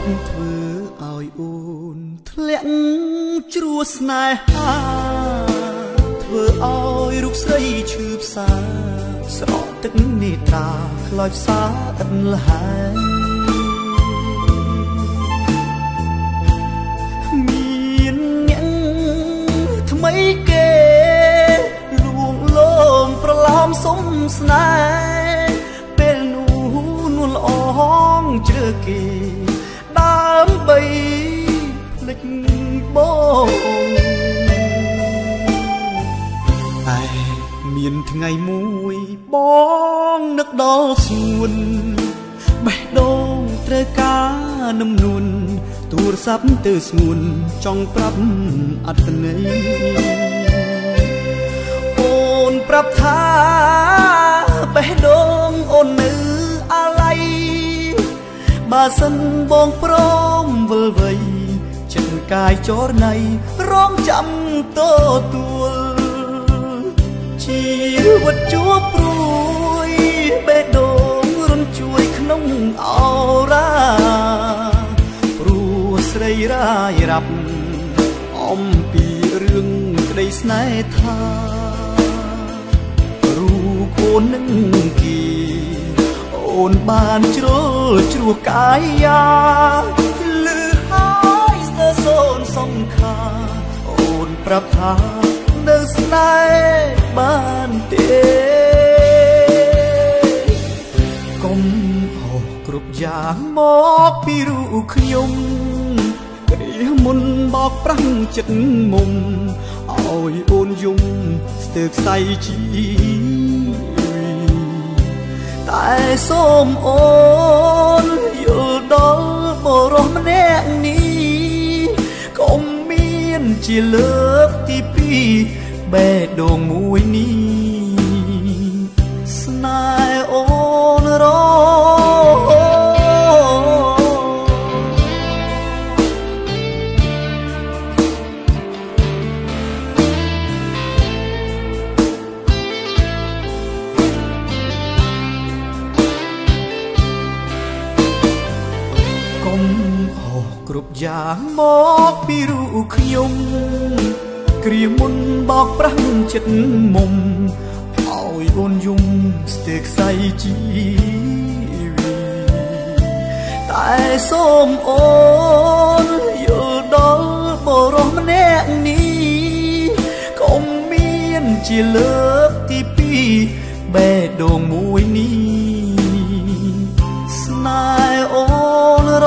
បធ្វើឲ្យអូនធ្លាក់ជ្រួស្នេហាធ្វើឲ្យរូបស្រីឈឺផ្សាស្រក់ទឹកនេត្រាខ្លោចផ្សាឥតលហើយមានអ្នកថ្មីគេលួងលោមប្រឡំសុំស្នេហ៍ពេលនោះនួនល្អងជ្រើគេដើម្បីភ្លេចបងតែមានថ្ងៃមួយបងនឹកដល់សួនបេះដូងត្រូវការនំនួនទូរស័ព្ទទៅស្ងួនចង់ប្រាប់អត្តន័យអូនប្រាប់ថាបេះដូងអូននៅអាល័យបើសិនបងព្រមវិលវ័យចិត្តកាយចរណៃរងចាំទទួលជីវិតជួបព្រួយបេះដូងរន់ជួយក្នុងអរ៉ាព្រោះស្រីរាយរាប់អំពីរឿងក្តីស្នេហ៍ថារូបអូននឹងគេអូនបានជ្រុលជ្រោះកាយាលឺហើយស្ទើរសូនសង្ខាអូនប្រាប់ថានៅស្នេហ៍បានទេកុំហោគ្រប់យ៉ាងមកពីរូបខ្ញុំគ្រាមុនបោកប្រាំងចិត្តមុំឲ្យអូនយំស្ទើរខ្សែជីតែសូមអូនយល់ដល់បរោះម្នាក់នេះកុំមានជាលើកទីពីរបេះដូងមួយនេះស្នេហ៍អូនរកុំហោគ្រប់យ៉ាងមកពីរូបខ្ញុំគ្រាមុនបោកប្រាំងចិត្តមុំឲ្យអូនយំស្ទើរខ្សែជីវិតតែសូមអូនយល់ដល់បរោះម្នាក់នេះកុំមានជាលើកទីពីរបេះដូងមួយនេះស្នេហ៍អូនរ